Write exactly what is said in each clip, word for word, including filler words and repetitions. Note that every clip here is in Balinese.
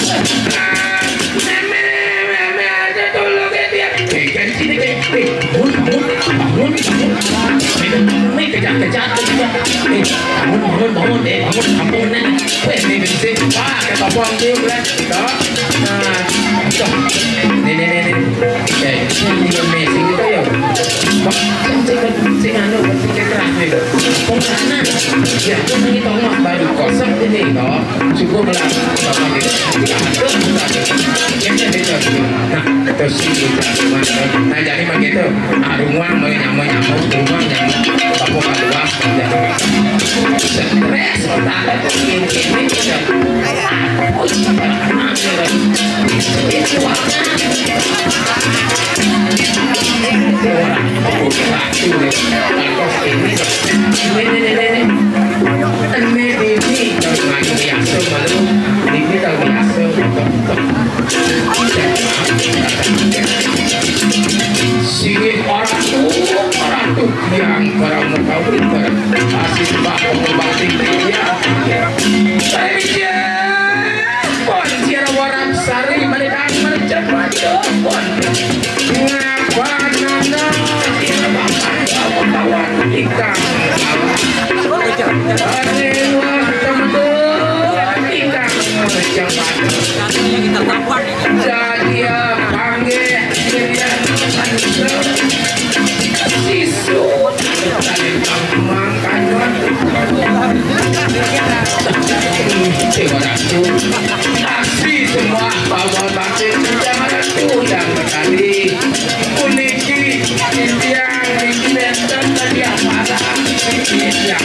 Mémé, mémé, ada tolong ya dia. Eh, ganti nih, eh, eh, bangun, bangun, bangun, bangun. Mémé, mémé, kejap, kejap, kejap. Eh, bangun, bangun, bangun, eh, bangun, ampun, nih. Weh, nih, nih, nih. Wah, kata bang dia, berat. Tuh. Nah, tuh. Nih, nih, nih, nih. Eh, sing nih, sing nih, ayo. Bang, sing, sing, sing, anu, berpikir keras nih, tuh. Pengalaman. Ya, aku nih, Thomas baru kosong ini, tuh. Cukup lah, Bapak gitu. Aduh, aduh. Kayaknya beda gitu. Nah, terus sih, gitu. Nah, jadi mah gitu. Ah, rumah mau nyamuk, nyamuk, rumah nyamuk. Bapak keluar, ya. Stres, otak, ini, ini, ini. Oh, iya. Itu apa? Orang, oh, ini, ini, ini. Ini, ini, ini, ini. Ini, ini, ini. Kalau nggak biasa, malu. Ini kalau biasa, malu. Singih ora tuh, ora tuh, yang para mengkawin, para kasih sembah pengobati dia. Saya pon, siara warap sari, mereka mercepat pon. Ngapa nana, siara bapak, kawan ikan. Adewa, teman ikan, mercepat. Jadia panggih dirian sisu. Dewa Ratu. Aksi semua bawa batin Dewa Ratu yang berkali. Puniki titiang niki wénten tadi aparat. Titiang.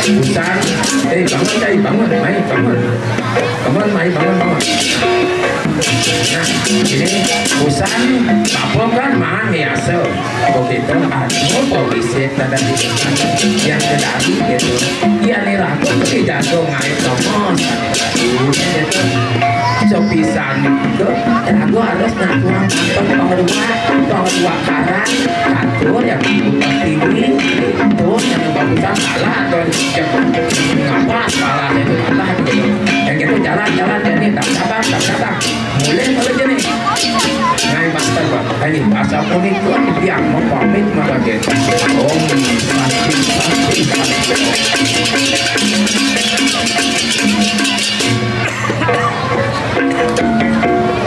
Busan, eh, bangun, Cai, bangun, Mai, bangun. Bangun, Mai, bangun, bangun. Nah, ini Busan, Bapa kan mah biasa. Begitu, anu, polisi tadi yang terjadi gitu. Iya nih, ragu, tapi jago ngait nomor. Gitu. Sepisan itu, ragu harus ngaturang kantor pengeluar, pengeluar karan, kantor yang dibuka tinggi, itu yang bagusan salah atau yang ngapa salah itu salah gitu. Yang gitu jalan-jalan jadi tak sabar, tak sabar. Mulai mulai jadi. Nah, master, Pak. Ini bahasa unik pun yang mau pamit mah kaget. Om Santi, Santi, Santi.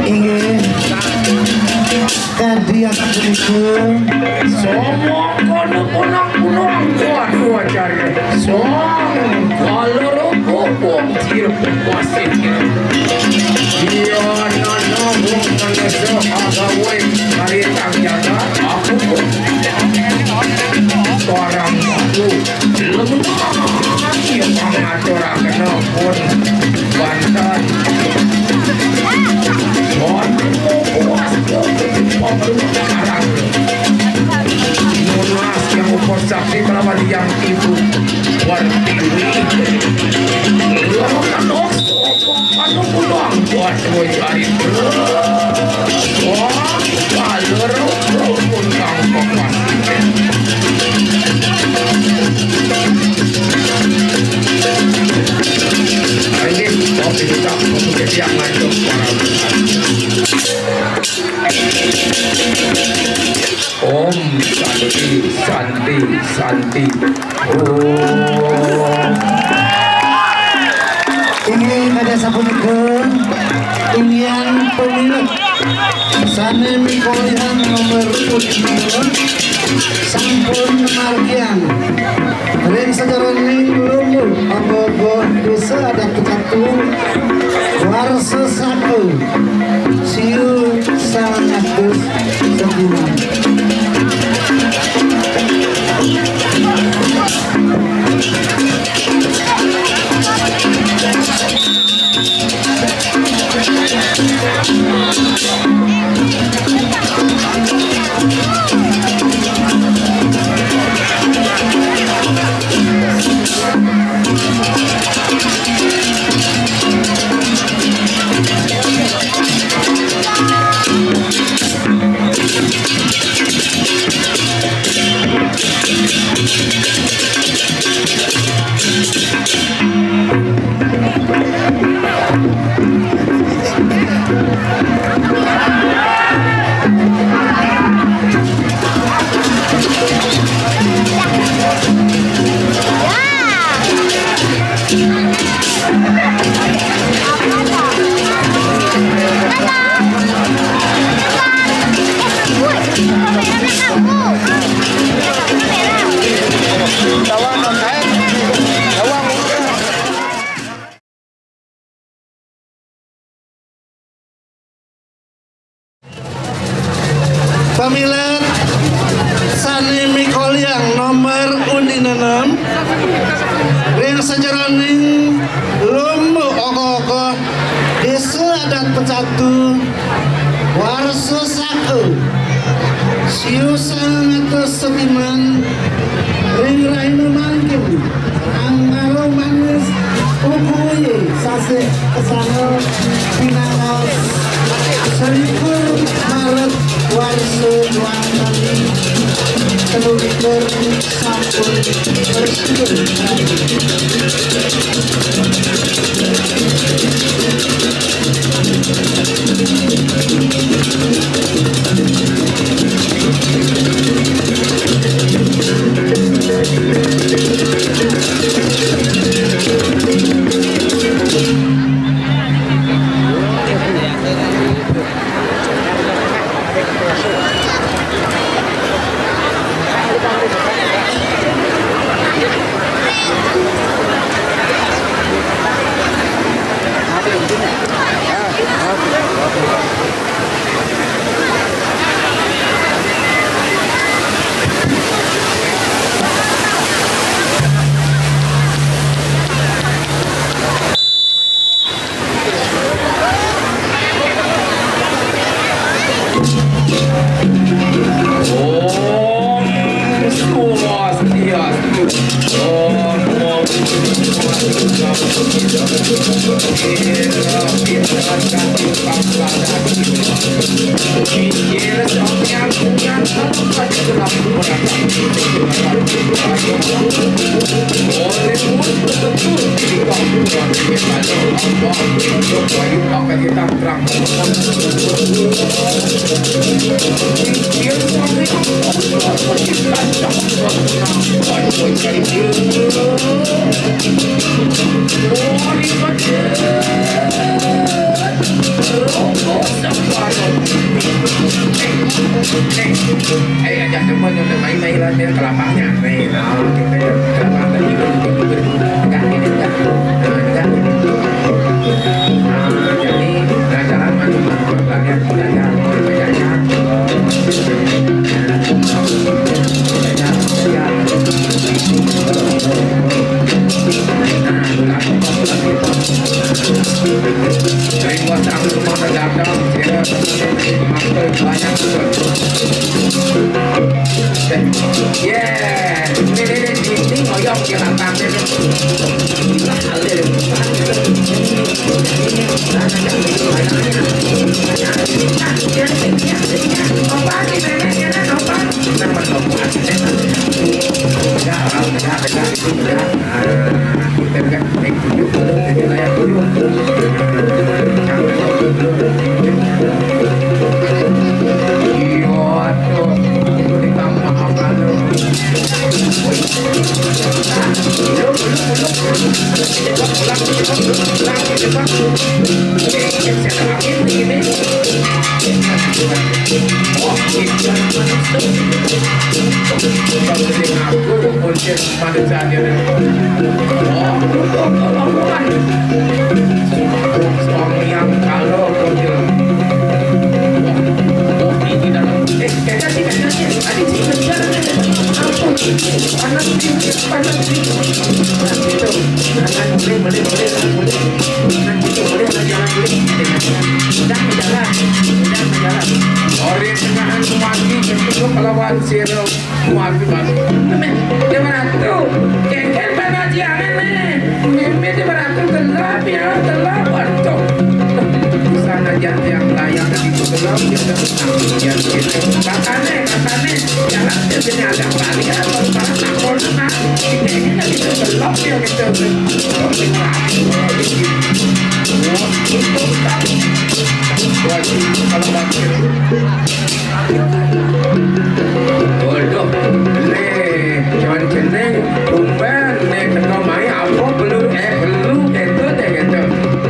Inggih. Kadi anak punika. Semua kono-kono gunung kuat kuat cari. Song kalau rokok. Iya, nana wong manusia agawe maritang jagat aku. Barang aku lemah, iya, pangaturakena pun banten. Waduh, puas ke pembukaran. Munas yang ukur sakti melawan yang ibu wartiwi. Lawan Anu pulang buat gue cari. Wah, kalau rukun yang pasti. Ini mau dibuka untuk jadi yang ngantuk para besar. Om Santi, Santi, Santi. Om. Inggih kadi sapunika, tiniang pamilet sane mikolihan nomor punika sampun margiang ring sajeroning lungguh apa-apa desa adat Kecatu, warsa saka siu sangang atus sedina. Pamilet sané mikoliang nomer undi nenem, ring sajeroning lomba ogoh-ogoh Désa Adat Pecatu, warsa saka siu sangang atus setiman, ring rahina mangkin, anggara manis, ukuye sasih kesana, pinangos selikur Maret warsa duang tali telu likur sampun bersiul. Om Swastiastu. Om Om Swastiastu. Eh, ajak teman untuk main-main lah, main kelapanya. Main, ah, kita kelapa tadi, tegak ini, tegak. Nah, tegak ini. Nah, jadi, nah, jalan maju, maju, belajar, belajar, belajar. Yeah, ini, ini, ini, ini ngoyong, ya, lantang, ini. Gila, alir. Ori tengahan mati ketutup kelawan sira. Waduh, waduh. Meh, Déwa Ratu, kéngkén panajihane, meh. Meh, meh, Déwa Ratu, gelap ya, gelap, waduh. Sana jatiang layang itu gelap ya, gelap. Ya, gitu. Katane, katane, jalan jadinya agak balik, apa, malah takon, nah. Ini lagi itu gelap ya, gitu. Gelap ya, waduh. Wah, itu gelap. Waduh, kalau banjir. Waduh, lé, cuman jeneng, tumben, né, kena mai, apa, belu, eh, belu, gitu, deh, gitu.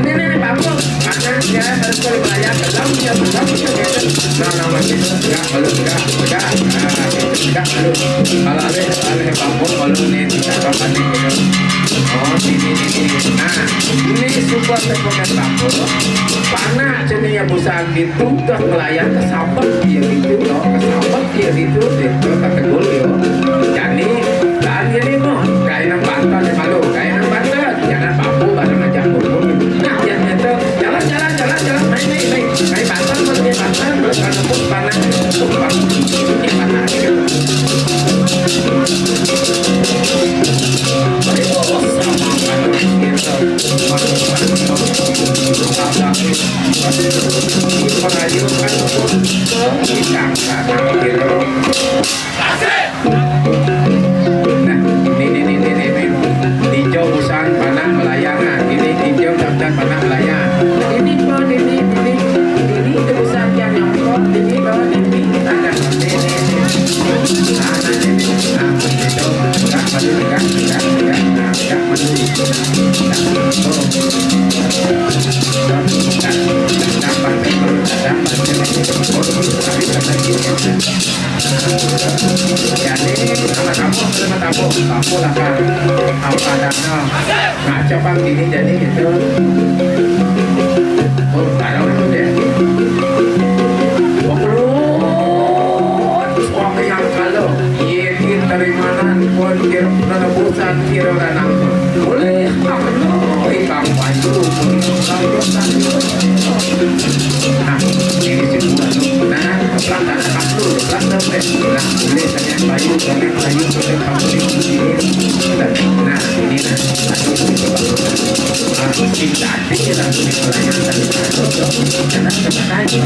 Ini, ini, ini, bagus. Karena dia harus berlayar, belum, dia belum, dia gitu. Nah, namanya, enggak, belum, enggak. Kak, lu, kalau alih, alih kampung, kalau ini di Tabakan ini, gitu. Oh, sini, sini. Nah, ini support tepungan kampung. Panak sini ya, busan gitu, dah melayang ke Sabang dia gitu, loh. Ke Sabang dia gitu, gitu, ke Tegul, yo. Jadi, dan ini mah, kayak nang Banten, ya, malu. Kayak nang Banten. Jangan baku bareng aja, gitu. Nah, yang itu, jalan, jalan, jalan, jalan, main, main, main. Main Banten, main Banten, terus kan, terus panas, terus panas. Ini panas, gitu. Nah, ini, ini, ini, ini, ini. Tinjau busan panak melayang. Nah, ini tinjau busan panak melayang. Ini, ini, ini, ini, ini itu busan yang nyongkok. Ini, ini, ini. Ada. Ini, ini, ini. Nah, nah, ini. Nah, itu. Tegak, maju, tegak, tegak, tegak. Nah, tegak, maju. Nah, tuh. Tegak, tegak, tegak, tegak. Oh, tapi kata gini. Jadi, sama tamu, sama tamu. Tamu lah, Kak. Apa adanya. Ngaco, Bang, gini jadi gitu. Oh, parah itu deh. Oh, belum. Suami yang kalau. Iya, terimanan, pun kira penebusan, kira orang nangkep. Boleh, apa lo? Ikang pancu, ikang dosa. Nah, ini semua. Nah, pelan-pelan, pelan-pelan, pelan-pelan. Nah, boleh, saya bayu, saya bayu, saya bayu. Nah, ini, nah. Nah, cinta, ini langsung dipelayan. Karena sebenarnya,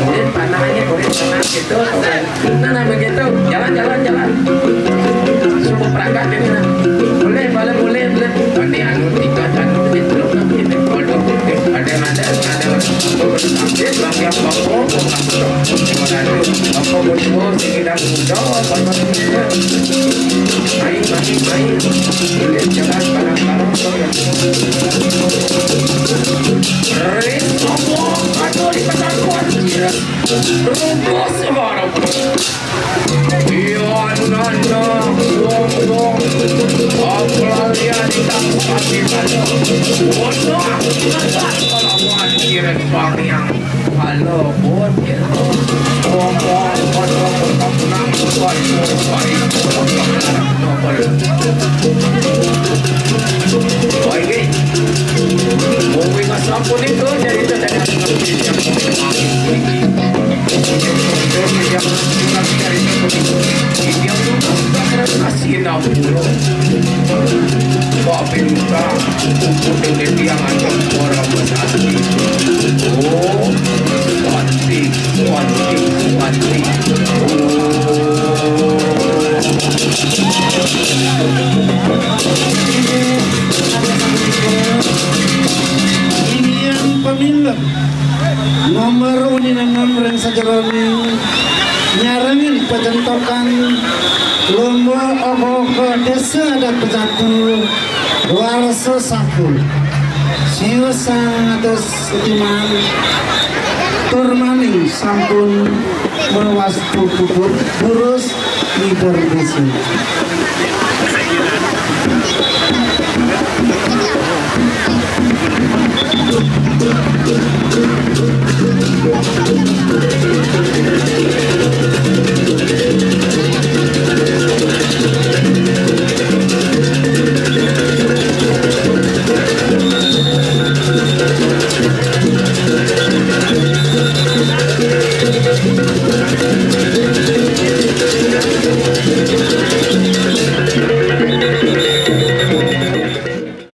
boleh, panahnya, boleh, panah gitu, boleh. Nah, nah, begitu. Jalan, jalan, jalan. Sungguh perangkat ini, nah. Boleh, boleh, boleh, boleh. Ini anu, tiga, anu, ini belum, ini. Waduh, ada, ada, ada. Ini bagi apa? Apa? Apa? Apa? Apa? Apa? Apa? Apa? Apa? Main, main, main. Boleh jalan, barang-barang, boleh. Ring, apa? Aduh, di pesawat, anjir. Rumpus, apa? Iya, nana, wong, wong. Apa lalian di tangsa di mana? Wong, wong. Apa lawan kira pariang? Halo, bot, ya. Wong, wong, wong, wong, wong, wong, wong, wong, wong, wong. Woi, woi. Wong, wong, wong, wong, wong, wong, wong. Asin na puro. Kopi luka, puput yang dia ngajak orang berhati. Oh, cantik, cantik, cantik. Oh. Ini yang pemilu. Nomor uninanan ring sajeroning nyarengin pacentokan lomba ogoh-ogoh Desa Adat Bersatu warsa sampun. Siu sangatus iman tur maning sampun mawastu puput durus Leader Basic.